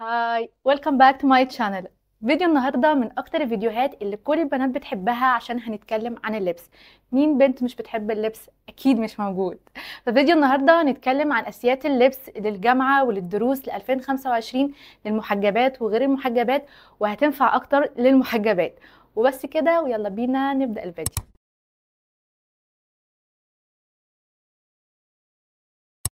Hi، welcome back to my channel. فيديو النهارده من اكتر الفيديوهات اللي كل البنات بتحبها عشان هنتكلم عن اللبس. مين بنت مش بتحب اللبس؟ اكيد مش موجود. ففيديو النهارده هنتكلم عن اساسيات اللبس للجامعة وللدروس ل 2025 للمحجبات وغير المحجبات، وهتنفع اكتر للمحجبات. وبس كده، ويلا بينا نبدا الفيديو.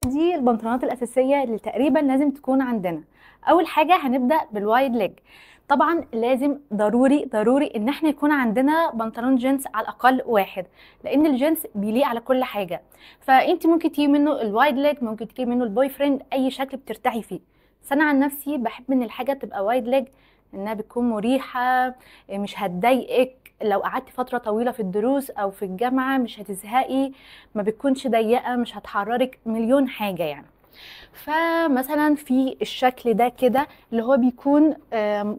دي البنطلونات الاساسية اللي تقريبا لازم تكون عندنا. اول حاجة هنبدا بال wide leg. طبعا لازم ضروري ضروري ان احنا يكون عندنا بنطلون جينز على الاقل واحد، لان الجينز بيليق على كل حاجة. فانت ممكن تجيبي منه ال wide leg، ممكن تجيبي منه ال boyfriend، اي شكل بترتاحي فيه. بس انا عن نفسي بحب ان الحاجة تبقى wide leg، انها بتكون مريحه، مش هتضايقك لو قعدتي فترة طويلة في الدروس او في الجامعة، مش هتزهقي، ما بتكونش ضيقه، مش هتحررك مليون حاجة يعني. فمثلا في الشكل ده كده اللي هو بيكون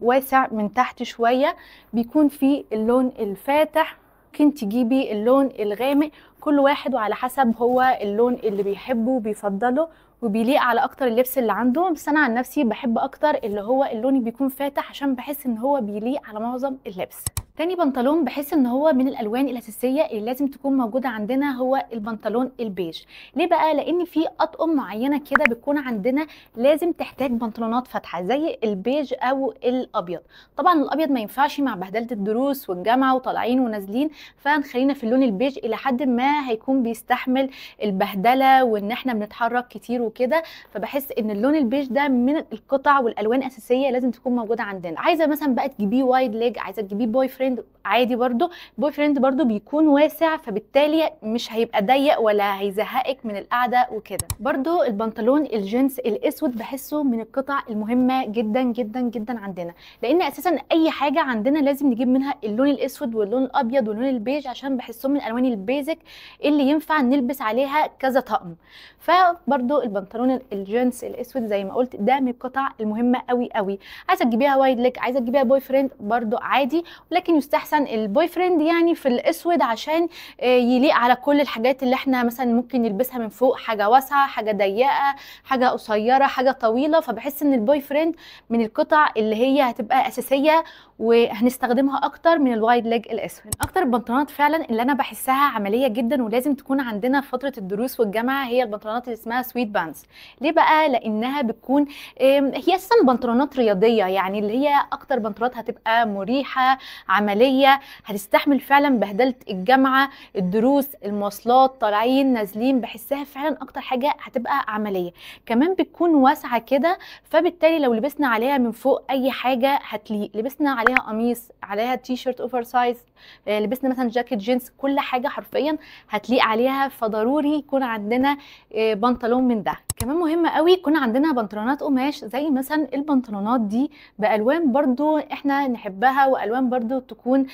واسع من تحت شوية، بيكون في اللون الفاتح، ممكن تجيبي اللون الغامق، كل واحد وعلى حسب هو اللون اللي بيحبه وبيفضله وبيليق على اكتر اللبس اللي عنده. بس انا عن نفسي بحب اكتر اللي هو اللون اللي بيكون فاتح، عشان بحس ان هو بيليق على معظم اللبس. تاني بنطلون بحس ان هو من الالوان الاساسية اللي لازم تكون موجودة عندنا هو البنطلون البيج. ليه بقى؟ لان في اطقم معينة كده بتكون عندنا لازم تحتاج بنطلونات فاتحة زي البيج او الابيض. طبعا الابيض ما ينفعش مع بهدله الدروس والجامعة وطالعين ونازلين، فنخلينا في اللون البيج الى حد ما هيكون بيستحمل البهدله وان احنا بنتحرك كتير وكده. فبحس ان اللون البيج ده من القطع والالوان الاساسية لازم تكون موجودة عندنا. عايزه مثلا بقى تجيبيه wide leg، عايزه تجيبيه boyfriend عادي، برضو boyfriend برضو بيكون واسع، فبالتالي مش هيبقى ضيق ولا هيزهقك من القعدة وكده. برضو البنطلون الجينز الاسود بحسه من القطع المهمة جدا جدا جدا عندنا، لان اساسا اي حاجة عندنا لازم نجيب منها اللون الاسود واللون الابيض واللون البيج، عشان بحسهم من الالوان ال basic اللي ينفع نلبس عليها كذا طقم. فبرضو البنطلون الجينز الاسود زي ما قلت ده من القطع المهمة قوي قوي. عايزه تجيبيها wide leg، عايزه تجيبيها boyfriend برضو عادي، ولكن يستحسن ال boyfriend يعني في الاسود عشان يليق على كل الحاجات اللي احنا مثلا ممكن نلبسها من فوق، حاجة واسعة، حاجة ضيقه، حاجة قصيرة، حاجة طويلة. فبحس ان ال boyfriend من القطع اللي هي هتبقى اساسية وهنستخدمها اكتر من ال wide leg الاسود. من اكتر البنطلونات فعلا اللي انا بحسها عملية جدا ولازم تكون عندنا في فترة الدروس والجامعة هي البنطلونات اللي اسمها sweatpants. ليه بقى؟ لانها بتكون هي اساسا بنطلونات رياضية، يعني اللي هي اكتر بنطلونات هتبقى مريحه عملية، هتستحمل فعلا بهدله الجامعة، الدروس، المواصلات، طالعين نازلين. بحسها فعلا اكتر حاجة هتبقى عملية. كمان بتكون واسعة كده، فبالتالي لو لبسنا عليها من فوق اي حاجة هتليق، لبسنا عليها قميص، عليها تي شيرت oversize، لبسنا مثلا جاكيت جينز، كل حاجة حرفيا هتليق عليها. فضروري يكون عندنا بنطلون من ده. كمان مهم قوي يكون عندنا بنطلونات قماش زي مثلا البنطلونات دي بالوان برضو احنا نحبها، والوان برضو تكون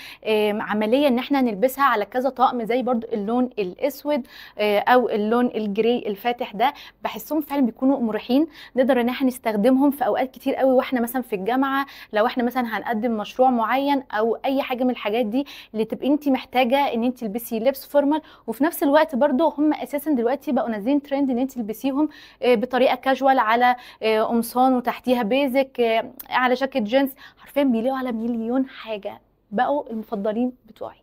عملية ان احنا نلبسها على كذا طقم، زي برضو اللون الاسود او اللون ال gray الفاتح ده. بحسهم فعلا بيكونوا مريحين، نقدر ان احنا نستخدمهم في اوقات كتير قوي واحنا مثلا في الجامعة، لو احنا مثلا هنقدم مشروع معين او اي حاجة من الحاجات دي اللي تبقي انت محتاجه ان انت تلبسي لبس formal. وفي نفس الوقت برضو هم اساسا دلوقتي بقوا نازلين ترند ان انت تلبسيهم بطريقة كاجوال على قمصان وتحتيها basic، على جاكيت جينز. حرفيا بيليقوا على مليون حاجة، بقوا المفضلين بتوعي.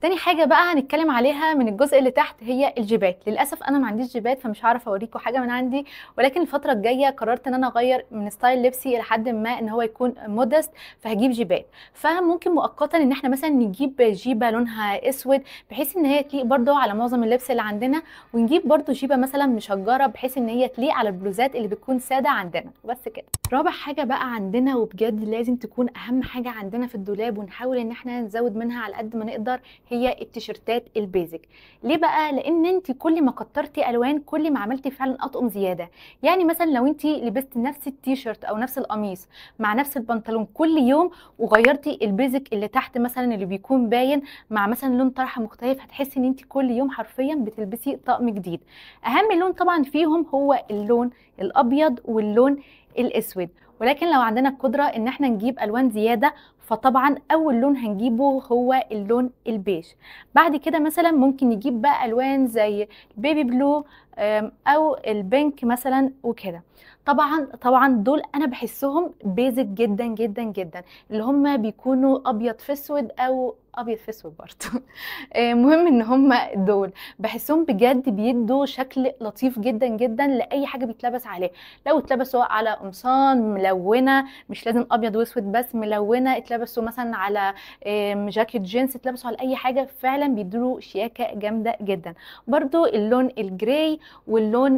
تاني حاجة بقى هنتكلم عليها من الجزء اللي تحت هي الجيبات. للاسف انا ما عنديش جيبات فمش هعرف اوريكم حاجة من عندي، ولكن الفترة الجاية قررت ان انا اغير من style لبسي الى حد ما ان هو يكون modest، فهجيب جيبات. فممكن مؤقتا ان احنا مثلا نجيب جيبه لونها اسود بحيث ان هي تليق برده على معظم اللبس اللي عندنا، ونجيب برده جيبه مثلا مشجره بحيث ان هي تليق على البلوزات اللي بتكون ساده عندنا. بس كده. رابع حاجة بقى عندنا وبجد لازم تكون اهم حاجة عندنا في الدولاب ونحاول ان احنا نزود منها على قد ما نقدر هي التيشيرتات ال basic. ليه بقى؟ لان انت كل ما كترتي الوان كل ما عملتي فعلا اطقم زيادة. يعني مثلا لو انت لبستي نفس التيشيرت او نفس القميص مع نفس البنطلون كل يوم وغيرتي ال basic اللي تحت مثلا اللي بيكون باين مع مثلا لون طرحه مختلف، هتحسي ان انت كل يوم حرفيا بتلبسي طقم جديد. اهم لون طبعا فيهم هو اللون الابيض واللون الاسود، ولكن لو عندنا القدرة ان احنا نجيب الوان زيادة فطبعا اول لون هنجيبه هو اللون البيج. بعد كده مثلا ممكن نجيب بقى الوان زي baby blue او ال pink مثلا وكده. طبعا طبعا دول انا بحسهم basic جدا جدا جدا، اللي هم بيكونوا ابيض في اسود او ابيض في اسود برضه. مهم ان هم دول بحسهم بجد بيدوا شكل لطيف جدا جدا لاي حاجة بيتلبس عليه. لو اتلبسوا على قمصان ملونة، مش لازم ابيض واسود بس، ملونة، اتلبسوا مثلا على جاكيت جينز، اتلبسوا على اي حاجة، فعلا بيدوا شياكه جامدة جدا. برضو اللون ال gray واللون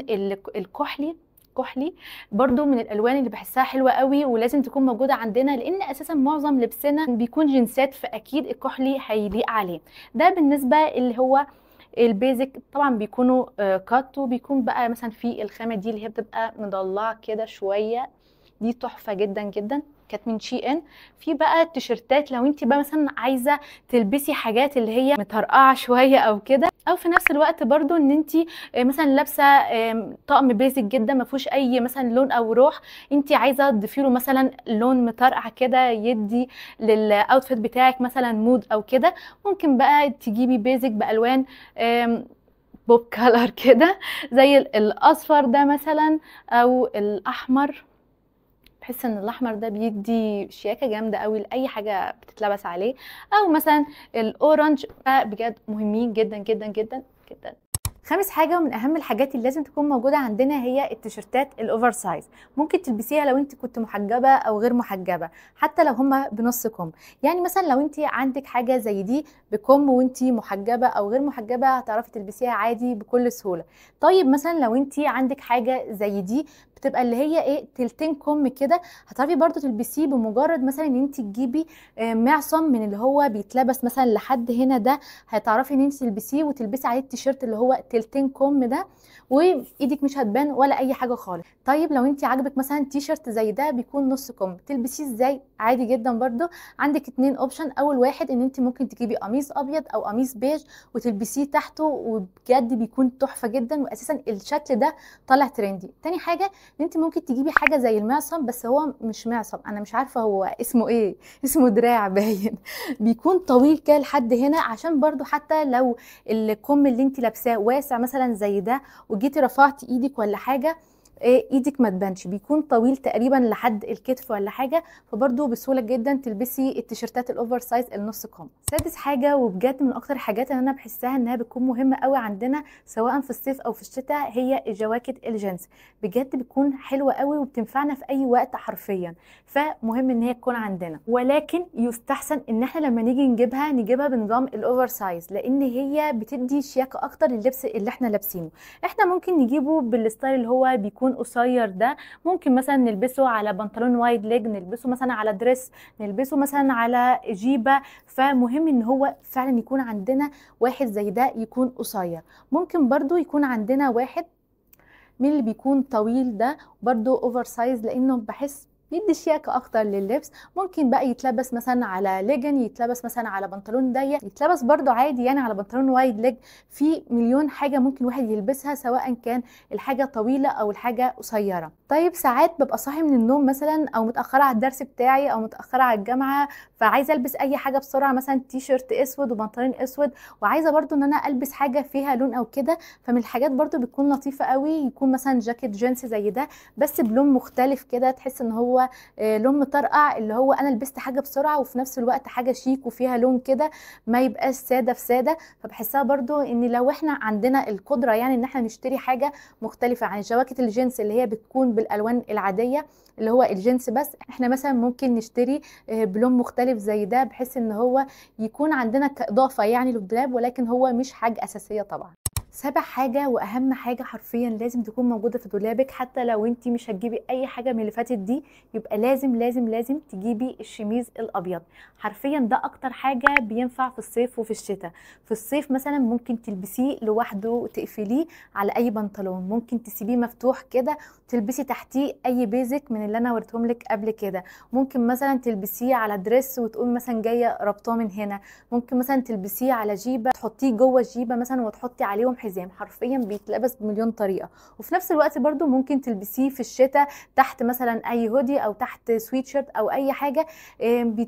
الكحلي كحلي برضو من الالوان اللي بحسها حلوة قوي ولازم تكون موجودة عندنا، لان اساسا معظم لبسنا بيكون جنسات، فاكيد الكحلي هيليق عليه. ده بالنسبة اللي هو ال basic. طبعا بيكونوا cut، وبيكون بقى مثلا في الخامة دي اللي هي بتبقى مضلعه كده شوية، دي تحفة جدا جدا، كانت من شي ان. في بقى التيشيرتات لو انت بقى مثلا عايزه تلبسي حاجات اللي هي مطرقعه شوية او كده، او في نفس الوقت برضو ان انت مثلا لابسه طقم basic جدا ما فيهوش اي مثلا لون او روح، انت عايزه تضيفي له مثلا لون مطرقع كده يدي لل outfit بتاعك مثلا mood او كده، ممكن بقى تجيبي basic بالوان pop color كده زي الاصفر ده مثلا او الاحمر. بحس ان الاحمر ده بيدي شياكه جامدة قوي لاي حاجة بتتلبس عليه، او مثلا ال orange. بجد مهمين جدا جدا جدا جدا. خامس حاجة ومن اهم الحاجات اللي لازم تكون موجودة عندنا هي التيشيرتات ال oversize. ممكن تلبسيها لو انت كنت محجبة او غير محجبة، حتى لو هما بنص كم. يعني مثلا لو انت عندك حاجة زي دي بكم وانت محجبة او غير محجبة هتعرفي تلبسيها عادي بكل سهولة. طيب مثلا لو انت عندك حاجة زي دي بتبقى اللي هي ايه تلتين كم كده، هتعرفي برضو تلبسيه بمجرد مثلا ان انت تجيبي معصم من اللي هو بيتلبس مثلا لحد هنا ده، هتعرفي ان انت تلبسيه وتلبسي عليه التيشيرت اللي هو تلتين كم ده، وايدك مش هتبان ولا اي حاجة خالص. طيب لو انت عاجبك مثلا تيشيرت زي ده بيكون نص كم، تلبسيه ازاي؟ عادي جدا برضو. عندك 2 option. اول واحد ان انت ممكن تجيبي قميص ابيض او قميص بيج وتلبسيه تحته، وبجد بيكون تحفة جدا، واساسا الشكل ده طالع trendy. تاني حاجة ان انت ممكن تجيبي حاجة زي المعصم، بس هو مش معصم، انا مش عارفه هو اسمه ايه، اسمه دراع باين، بيكون طويل كده لحد هنا، عشان برضو حتى لو الكم اللي انت لابساه واسع مثلا زي ده وجيتي رفعتي ايدك ولا حاجة ايدك ما تبانش، بيكون طويل تقريبا لحد الكتف ولا حاجة، فبرده بسهولة جدا تلبسي التيشيرتات ال oversize النص كم. سادس حاجة وبجد من اكتر الحاجات اللي انا بحسها انها بتكون مهمة قوي عندنا سواء في الصيف او في الشتاء هي الجواكت الجينز. بجد بتكون حلوة قوي وبتنفعنا في اي وقت حرفيا، فمهم ان هي تكون عندنا، ولكن يستحسن ان احنا لما نيجي نجيبها نجيبها بنظام ال oversize، لان هي بتدي شياكه اكتر للبس اللي احنا لابسينه. احنا ممكن نجيبه بال style اللي هو بيكون قصير ده، ممكن مثلا نلبسه على بنطلون wide leg، نلبسه مثلا على dress، نلبسه مثلا على جيبه، فمهم ان هو فعلا يكون عندنا واحد زي ده يكون قصير. ممكن برضو يكون عندنا واحد من اللي بيكون طويل ده برضو oversize، لانه بحس بيدي شياكه اكتر لللبس. ممكن بقى يتلبس مثلا على ليجن، يتلبس مثلا على بنطلون ضيق، يتلبس برضو عادي يعني على بنطلون wide leg. في مليون حاجة ممكن الواحد يلبسها سواء كان الحاجة طويلة او الحاجة قصيرة. طيب ساعات ببقى صاحي من النوم مثلا او متاخرة على الدرس بتاعي او متاخرة على الجامعة، فعايزه البس اي حاجة بسرعة، مثلا تي شيرت اسود وبنطلون اسود، وعايزه برضو ان انا البس حاجة فيها لون او كده، فمن الحاجات برضو بتكون لطيفة قوي يكون مثلا جاكيت جينز زي ده بس بلون مختلف كده، تحس ان هو لون مطرقع، اللي هو انا لبست حاجة بسرعة وفي نفس الوقت حاجة شيك وفيها لون كده، ما يبقاش ساده في ساده. فبحسها برضو ان لو احنا عندنا القدرة يعني ان احنا نشتري حاجة مختلفة عن جواكت الجينز اللي هي بتكون بالالوان العادية اللي هو الجينز بس، احنا مثلا ممكن نشتري بلون مختلف زي ده، بحيث ان هو يكون عندنا كاضافه يعني للدولاب، ولكن هو مش حاجة اساسية طبعا. سابع حاجة واهم حاجة حرفيا لازم تكون موجودة في دولابك، حتى لو انت مش هتجيبي اي حاجة من اللي فاتت دي، يبقى لازم لازم لازم تجيبي الشميز الابيض. حرفيا ده اكتر حاجة بينفع في الصيف وفي الشتاء. في الصيف مثلا ممكن تلبسيه لوحده وتقفليه على اي بنطلون، ممكن تسيبيه مفتوح كده وتلبسي تحتيه اي basic من اللي انا وريتهم لك قبل كده، ممكن مثلا تلبسيه على dress وتقومي مثلا جاية ربطاه من هنا، ممكن مثلا تلبسيه على جيبه تحطيه جوه الجيبه مثلا وتحطي عليهم حزام. حرفيا بيتلبس بمليون طريقه. وفي نفس الوقت برضو ممكن تلبسيه في الشتاء تحت مثلا اي هودي او تحت سويتشيرت او اي حاجة،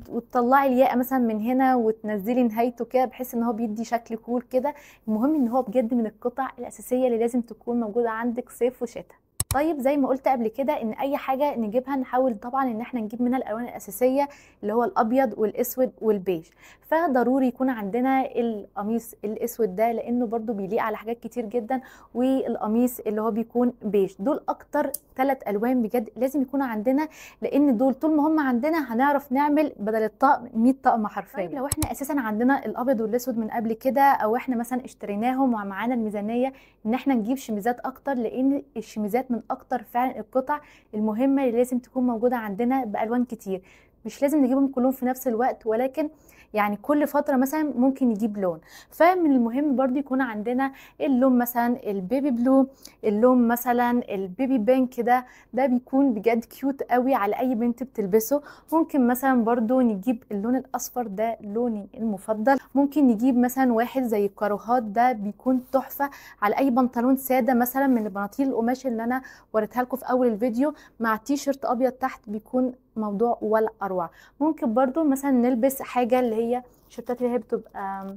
وتطلعي الياقه مثلا من هنا وتنزلي نهايته كده، بحيث ان هو بيدي شكل cool كده. المهم ان هو بجد من القطع الاساسية اللي لازم تكون موجودة عندك صيف وشتاء. طيب زي ما قلت قبل كده ان اي حاجة نجيبها نحاول طبعا ان احنا نجيب منها الالوان الاساسية اللي هو الابيض والاسود والبيج، فضروري يكون عندنا القميص الاسود ده لانه برضو بيليق على حاجات كتير جدا، والقميص اللي هو بيكون بيج. دول اكتر 3 الوان بجد لازم يكونوا عندنا، لان دول طول ما هم عندنا هنعرف نعمل بدل الطقم 100 طقم حرفيا. طيب لو احنا اساسا عندنا الابيض والاسود من قبل كده، او احنا مثلا اشتريناهم ومعانا الميزانية ان احنا نجيب شميزات اكتر، لان الشميزات من اكتر فعلا القطع المهمة اللي لازم تكون موجودة عندنا بالوان كتير. مش لازم نجيبهم كلهم في نفس الوقت، ولكن يعني كل فترة مثلا ممكن نجيب لون. فمن المهم برضو يكون عندنا اللون مثلا ال baby blue، اللون مثلا ال baby pink، ده بيكون بجد cute قوي على اي بنت بتلبسه. ممكن مثلا برضو نجيب اللون الاصفر، ده لوني المفضل. ممكن نجيب مثلا واحد زي الكاروهات، ده بيكون تحفة على اي بنطلون سادة مثلا من البناطيل القماش اللي انا وريتها لكم في اول الفيديو، مع تي شيرت ابيض تحت، بيكون موضوع ولا اروع. ممكن برضو مثلا نلبس حاجة اللي هي شيرتات اللي هي بتبقى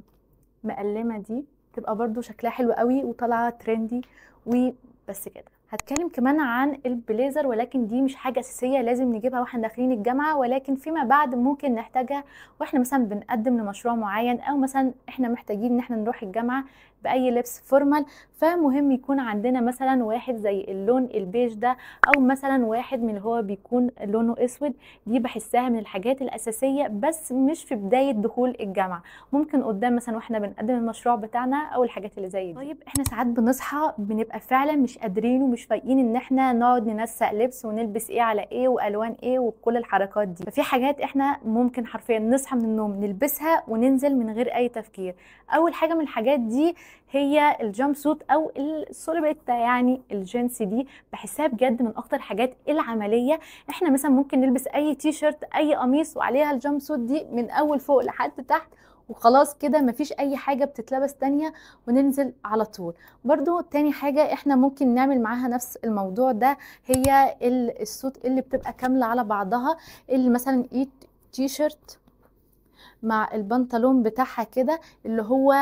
مقلمه دي، تبقى برضو شكلها حلو قوي وطالعه trendy. وبس كده. هتكلم كمان عن البليزر، ولكن دي مش حاجة اساسية لازم نجيبها واحنا داخلين الجامعة، ولكن فيما بعد ممكن نحتاجها واحنا مثلا بنقدم لمشروع معين، او مثلا احنا محتاجين ان احنا نروح الجامعة باي لبس formal. فمهم يكون عندنا مثلا واحد زي اللون البيج ده، او مثلا واحد من اللي هو بيكون لونه اسود. دي بحسها من الحاجات الاساسية، بس مش في بداية دخول الجامعة، ممكن قدام مثلا واحنا بنقدم المشروع بتاعنا او الحاجات اللي زي دي. طيب احنا ساعات بنصحى بنبقى فعلا مش قادرين ومش فايقين ان احنا نقعد ننسق لبس ونلبس ايه على ايه والوان ايه وكل الحركات دي. ففي حاجات احنا ممكن حرفيا نصحى من النوم نلبسها وننزل من غير اي تفكير. اول حاجة من الحاجات دي هي ال jumpsuit او السولوبيتا، يعني الجينز دي بحسها بجد من اكتر الحاجات العملية. احنا مثلا ممكن نلبس اي تي شيرت اي قميص وعليها ال jumpsuit دي من اول فوق لحد تحت وخلاص كده، مفيش اي حاجة بتتلبس تانية، وننزل على طول. برضو تاني حاجة احنا ممكن نعمل معاها نفس الموضوع ده هي ال suit اللي بتبقى كاملة على بعضها، اللي مثلا ايه تي شيرت مع البنطلون بتاعها كده، اللي هو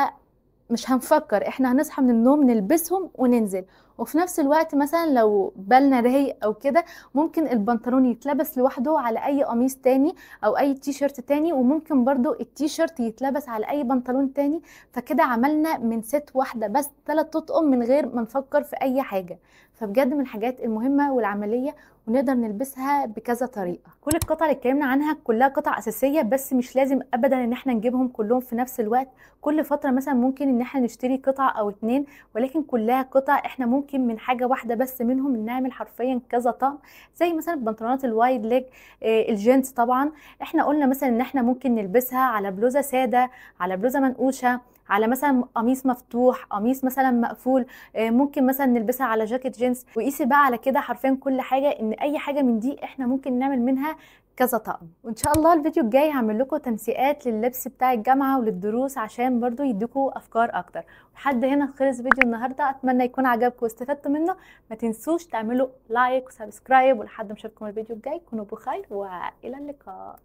مش هنفكر، احنا هنصحى من النوم نلبسهم وننزل. وفي نفس الوقت مثلا لو بالنا رايق او كده ممكن البنطلون يتلبس لوحده على اي قميص تاني او اي تي شيرت تاني، وممكن برضو التي شيرت يتلبس على اي بنطلون تاني. فكده عملنا من set واحدة بس 3 اطقم من غير ما نفكر في اي حاجة. فبجد من الحاجات المهمة والعملية، ونقدر نلبسها بكذا طريقه. كل القطع اللي اتكلمنا عنها كلها قطع اساسية، بس مش لازم ابدا ان احنا نجيبهم كلهم في نفس الوقت. كل فترة مثلا ممكن ان احنا نشتري قطعه او 2، ولكن كلها قطع احنا ممكن من حاجة واحدة بس منهم نعمل حرفيا كذا طقم، زي مثلا البنطلونات ال wide leg، الجينز. طبعا احنا قلنا مثلا ان احنا ممكن نلبسها على بلوزة ساده، على بلوزة منقوشه، على مثلا قميص مفتوح، قميص مثلا مقفول، ممكن مثلا نلبسها على جاكيت جينز. وقيسي بقى على كده حرفيا كل حاجة، ان اي حاجة من دي احنا ممكن نعمل منها كذا طقم. وان شاء الله الفيديو الجاي هعمل لكم تنسيقات لللبس بتاع الجامعة وللدروس عشان برضو يديكوا افكار اكتر. لحد هنا خلص فيديو النهارده، اتمنى يكون عجبكم واستفدتوا منه. ما تنسوش تعملوا like و subscribe، ولحد ما اشوفكم الفيديو الجاي كونوا بخير والى اللقاء.